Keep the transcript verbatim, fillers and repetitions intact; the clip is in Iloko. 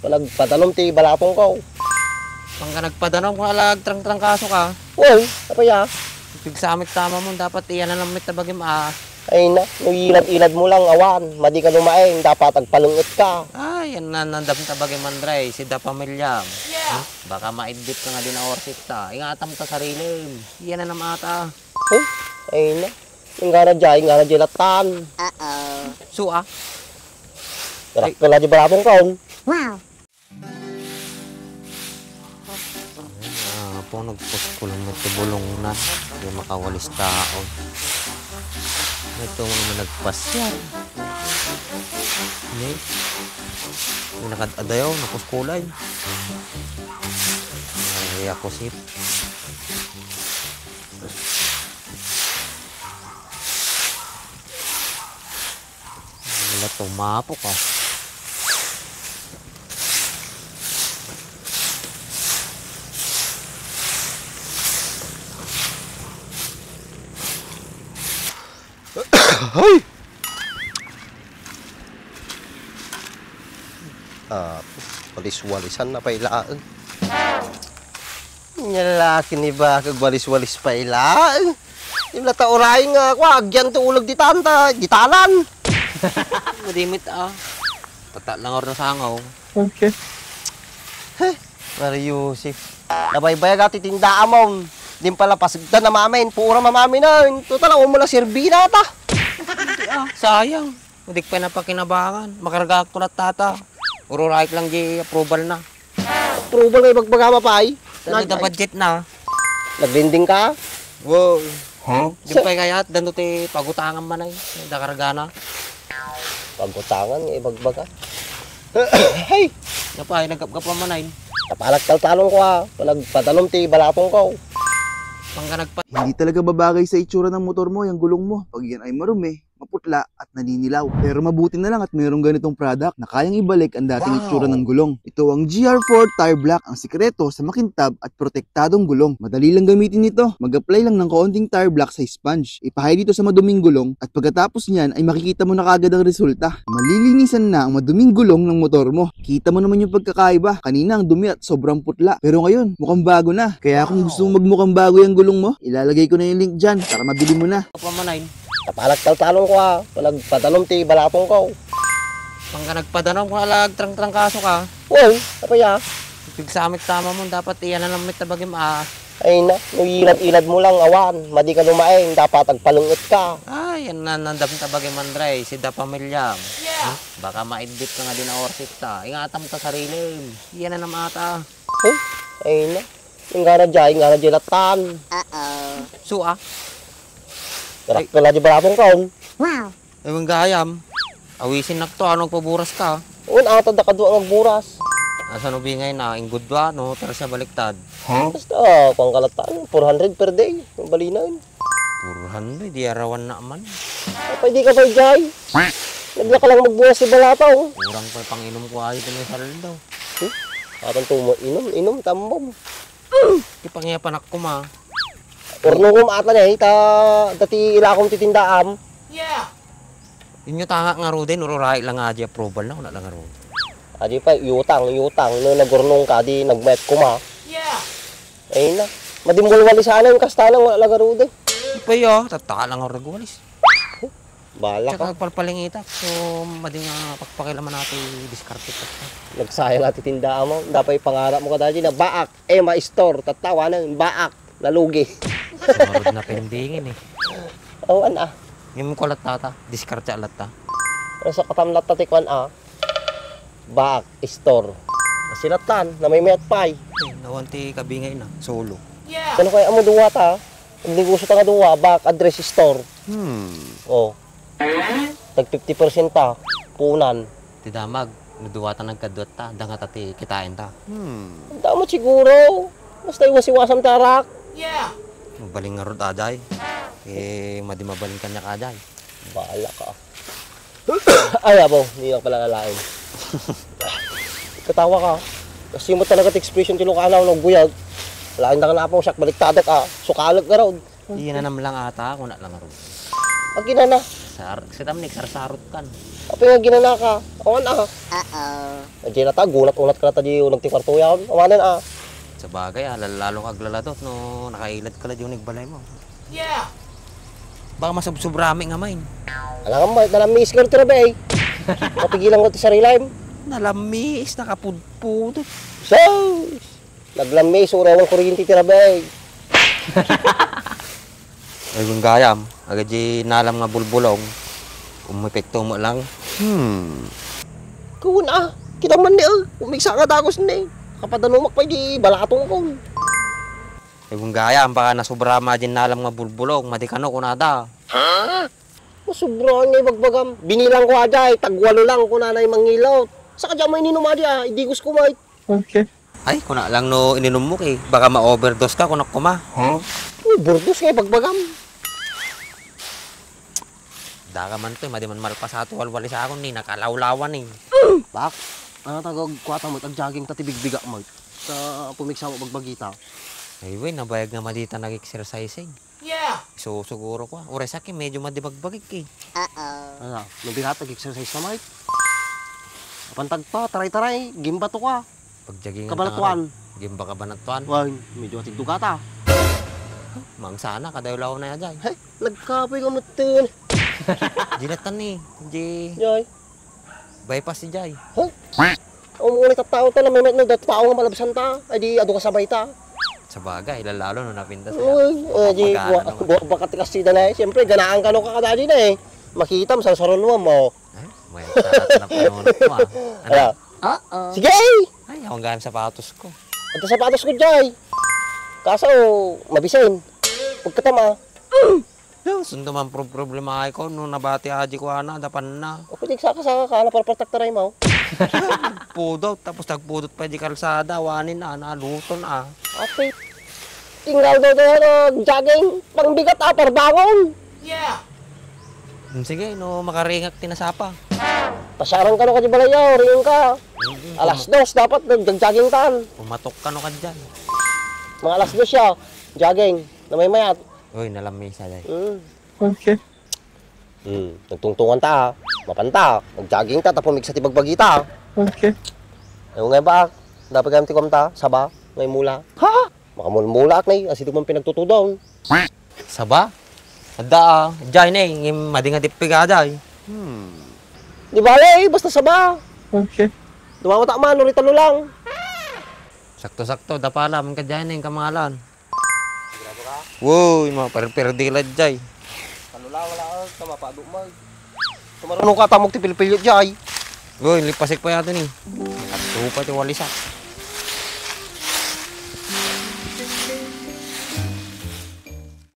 Nagpadanom ti balatongko. Pangka nagpadanom, kung alag trangtrangkaso ka. Wen, apay a? Pigsamit tama mo, dapat iyanan met ta bagim a. Ay na, no ilad-ilad mo lang, awan, madi ka lumaeng, dapat agpalunget ka. Ay, yan na, nandam ta bagim, Andre, si da pamilya. Yeah. Baka maidbit ka nga di naorsik ta. Ingatam ta sarilim. Iyanan am ata. Eh, ay na. Inggana jay, inggana jay latan. Uh-oh. Su a? Ay. Rakpela di balatongko. Wow. Ah, po, nagpos ko lang ito bulong na. Di makawalis tao. Ito nga naman nagpasyal. Ni? May nakad-adayaw, napuskulay. Ay, ako sip. Wala, tumapo ka. Hay! Ah, walis-walisan na pay laeng. Nya laki ni bakag walis-walis pay laeng. Yung nataurayan nga, kwa, agyan to ulag di tanta, di talan. Madimit, ah. Tata lang or nasangaw. Okay. Heh, Mario Joseph. Nabaybayag ati tinda amon. Din pala pasagda na mamin, pura mamamin na. Total, ako mo lang serbina ta. Ah, sayang. Hindi ko pa napakinabangan. Makarga ko na tata. Ururaik lang di approval na. Approval nga ibagbaga, mapay. Ano da budget na? Naglending ka? Wow. Huh? Di pa kayat, dano ti pagutangan man ay. Dakarga na. Pagutangan nga ibagbaga. Hey! Napay, nagkapkap man ay. Napalagtaltalong ko, ah. Nagpadanom ti balatongko. Pangka nagpa- Hindi talaga babagay sa itsura ng motor mo yung gulong mo. Pag yan ay marumi, maputla at naninilaw. Pero mabuti na lang at mayroong ganitong product na kayang ibalik ang dating Wow! itsura ng gulong. Ito ang G R four Tire Black, ang sikreto sa makintab at protektadong gulong. Madali lang gamitin ito. Mag-apply lang ng kaunting tire black sa sponge. Ipahay dito sa maduming gulong at pagkatapos niyan ay makikita mo na kaagad ang resulta. Malilinisan na ang maduming gulong ng motor mo. Kita mo naman yung pagkakaiba. Kanina ang dumi at sobrang putla. Pero ngayon, mukhang bago na. Kaya kung gusto mong magmukhang bago yung gulong mo, ilalagay ko na yung link dyan para mabili mo na. Pamanay. Napalagtaltalong ko, ah. Nagpadanom ti balatongko. Pangka nagpadanom, kung alag trangtrangkaso ka. Uy, apay a? Pigsamit tama mo, dapat iyanan met ta bagim a. Ay na, no ilad-ilad mo lang, awan, madi ka lumaeng, dapat agpalunget ka. Ay, yan na, nandam ta bagim, Andre, si da pamilya. Yeah. Hmm? Baka maidbit ka nga di naorsik ta. Ingatam ta sarilim. Iyanan am ata. Huh? Ay na. Inggana jay, inggana jay latan. Uh-oh. Su a? Ay. Rakpela di balatongko. Wow. Ay, manggayam. Awisin nakto, ano, agpaburas ka? Wen, ata da kadua nga agburas. Asa no bingay na, inggudua, no? Pero siya baliktad. Huh? Basta, kuwan ka latan, four hundred per day, ang balinan. Four hundred, di arawan na man. Apay, di ka pay jay. Naglaka lang magburas si balataw. Kurang pa panginom ko, ay, ito may saldo. Hmm? Atan to mo, inom, inom, tambom. Ipangiyapanak ko, ma. Urno ko maatan eh, ta, dati ilakom ti tindaam. Yeah. Inyo tanga nga ruden, ururay lang nga di approval na, wala lang nga ruden. Adi pa, yutang, yutang, no nagurnong ka, di nagmayat kuma. Yeah. Ay na, madimulwali sana yung kasta lang, wala lang nga ruden. Di pa yun, tata lang nga ragwalis. Bala ka. Tsaka palpalingita. So, madi nga pagpakilaman natin, diskarte pa siya. Nagsayang ati tindaam mo. Dapat ipangarap mo ka dati na baak. Emma Store. Tatawanan. Baak. Nalugi. Sumarod na pendingin eh. Awan ah. Yung kulat tata. Diskarte alat ta. Ano sa katamlat ta ti kwan ah? Baak Store. Silatan. Namimayat pay. Eh, nawan ti kabingay na. Solo. Kano kaya amo duwa ta? Nagnegosyo ta nga duwa, baak address store. Hmm. Oh. Tag fifty percent ta, punan. Ti damag, no duwa ta nagkaduat ta, dangata ti kitaen ta. Hmm. Damo siguro. Basta iwas-iwasan ta arak. Yeah. Mabaling nga rod, aday. Eh, madi mabaling kanya ka, aday. Bahala ka. Ay, abo, di lang pala nalain. Katawa ka. Kasi mo talaga ti expression ti Ilocano, nagbuyag. Lain na nga na po, siya, baliktad ka. Sukalag ka raw. Iyananam lang ata, kuna lang aro. Akin na na. Sar, sa tamnik, sarsarot kan. Apay nga aginanaka? Awan, ah. Uh-oh. Diay nata, gunat-unat ka nata diay uneg ti kuarto yaon. Awanen, ah. Sabagay, ah, lalo ka aglaladot no nakailad ka la diay uneg balay mo. Yeah! Baka masubsubra mi nga main. Alangan mo, nalammiis ka ti rabii. Mapigilan ko ti sarilim. Nalammiis, nakapudpudot. Sus! Naglammiis, uray awan kuryente ti rabii. Ay, gayam, agay diay nalam nga bulbulong, umepekto met lang. Hmm. Kun, ah, kita man ni, ah, umigsa nga dagus ni. Kapadanumak pay diay balatongkon. Ay, gayam, baka nasubra met diay nalam nga bulbulong, madi kano kunada. Ha? Masubraan nga ibagbagam. Binilang ko ajay, tagwalo lang kunanay mangilot. Saka diay mo ininum ajay, ah, idigos ko met. Okay. Ay, kuna lang no ininum mo, eh. Baka ma-overdose ka, kunak kuma. Huh? Overdose nga ibagbagam. Daka man to, eh, madi man malpasato, walwalisakon, eh, nakalawlawan, eh. Bak, ano ta, agkuata met, agjogging ta ti bigbiga met. Sa pumigsa mo bagbagita. Ay, wen, nabayag nga madi ta nag-exercising. Yeah. Isusuguro ko, ah. Uray sa akin, medyo madi bagbagik, eh. Uh-oh. Ano, no bigat, nag-exercise ka met. Apan tagpa, taray-taray, gimbato ka. Pagjagingan Kabalatuan. Tangaro. Gimba Kabalatuan. Wan, medyo atigdugata. Mangsana, kadayulaw na ajay. Hey, nagkapoy ka met. Jinatan ni, di Jay. Bypass si Jay. Huh? Ang mga nagtatao ta, namay met no, dat tao nga malabsan ta. Ay di, adu ka sabay ta. Sabagay, lalalo no napintas. Uy, eh, di, Magana, gua-, no? Gua-, baka ti kasida na, eh. Siyempre, ganaan ka no kakadali na, eh. Makita mo, sasarunuan mo. Ay, may sarap na panunot mo, ah. Ano? Ala. Oo. Sige! Ay, ako ang sapatos ko. Ito sapatos ko, Jay. Kaso, mabisin. Pagkatama. Yo, sundo man pro-, problema ay ko, no nabati aji ko ana, dapan na. O, pwede saka-saka ka, naparpartak taray mo. Pudot, tapos nagpudot pa di kalsada, wanin, ah, naluton, ah. Apit. Tinggal daw tayo nag-jogging, pangbigat, ah, parbangon. Yeah. Hmm, sige, no, makaringak ti nasapa. Pasyaran ka no, kadi balayaw, ringan ka. Mm, Alas dos, dapat nag-jogging tan. Pumatok ka no, kadyan. Mga alas dos siya, jogging, namaymayat. Uy, nalamisa, day. Mm. Okay. Hmm, nagtungtungan ta, ah. Mapan ta, nag-jogging ta, tapos migsa ti bagbagi ta. Okay. Ayaw nga ba, dapat kami ti kuwam ta, saba, ngay mula. Ha? Makamulmula ak, nay, asideg man pinagtutudon. Saba? Adda, ah, jay, nay, ngem madi nga dippig, ah, jay. Hmm. Di bale, eh, basta saba. Okay. Dumawat ak man, uri talo lang. Sakto-sakto, dapala, man ka jay, nay, kamalan. Sigurado ka? Woy, maperperdi la jay. Kalula, wala ka, sa mapado mo. Tumaruno ka, tamok ti pilpilyo jay. Woy, lipasik pa yata ni. Nagtupa ti walisa.